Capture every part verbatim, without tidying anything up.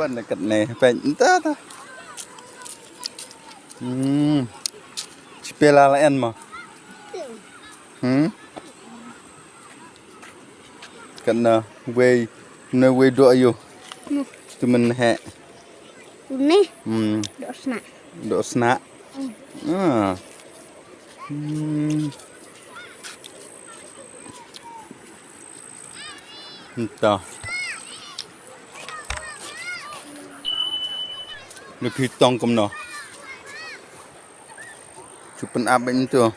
Pan dekat ne, pen ta ta. Hmm. Chipela la en ma. Hmm. Kan na wei, na wei do ayo. Hmm. Tu men he. Ni. Hmm. Do sna. Do sna. Hmm. Ah. Hmm. Nta. Ni ki tong kumno. Chu pynap bad ntu.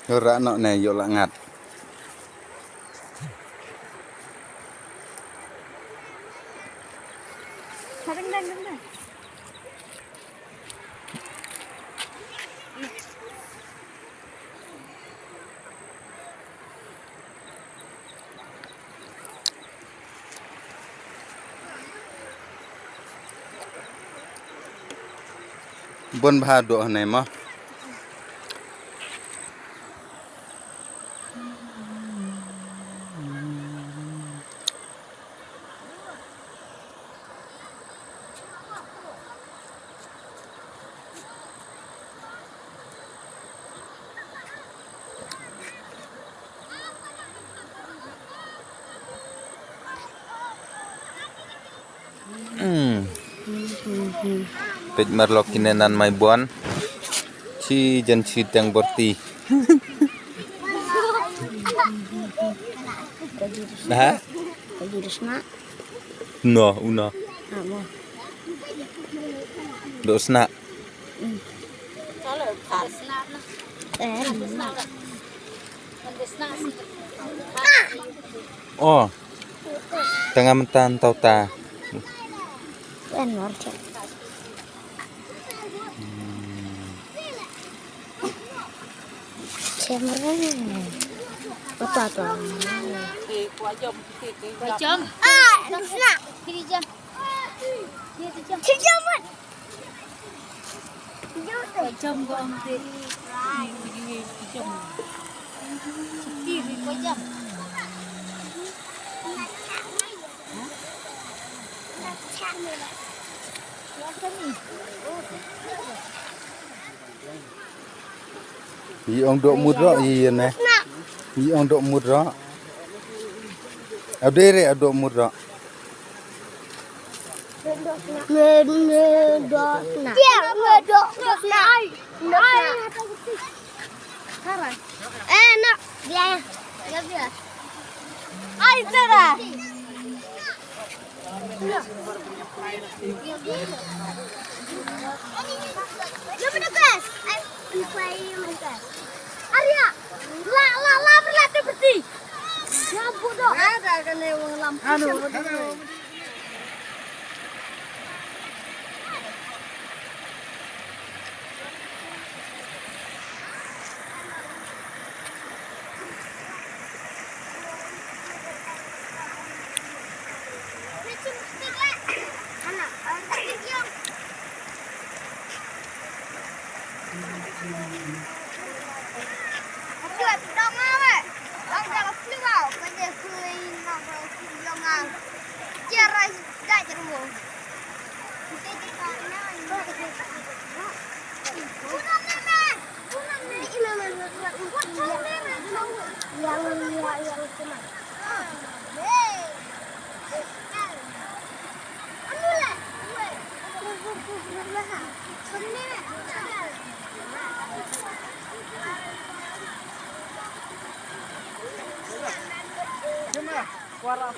Ïoh rah noh ne ïoh lah ngat. Bun bha doh hangne mo. Hmm. Peit marlok kine nan mai buan. Chi jan chi teng borti. Ha? No, uno. Do sna. Oh. Tanga mentan tau ta. Camera. Apa tu? Kuat jom. Ah, nak nak. Kiri jam. Kiri jam. Kiri jam. Kiri jam. Kiri jam. Kiri jam. Yi ong dok mut ro yi ne. Yi ong dok mut ro. Ade re adok mut ro. Ne ne dok na. Dia ne dok na. Ai. Ai. Eh, no. Dia. Dia dia. Ai, tara. Arya, la la la berlatih bersih. Ya bodoh. Ada kan yang lam. Anu.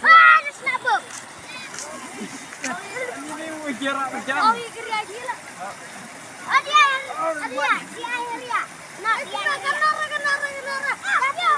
Ah, that's not book. Oh, you can react here. Oh, dia, dia, dia, dia. Nah, dia, dia. Kenara, kenara, kenara. Dia.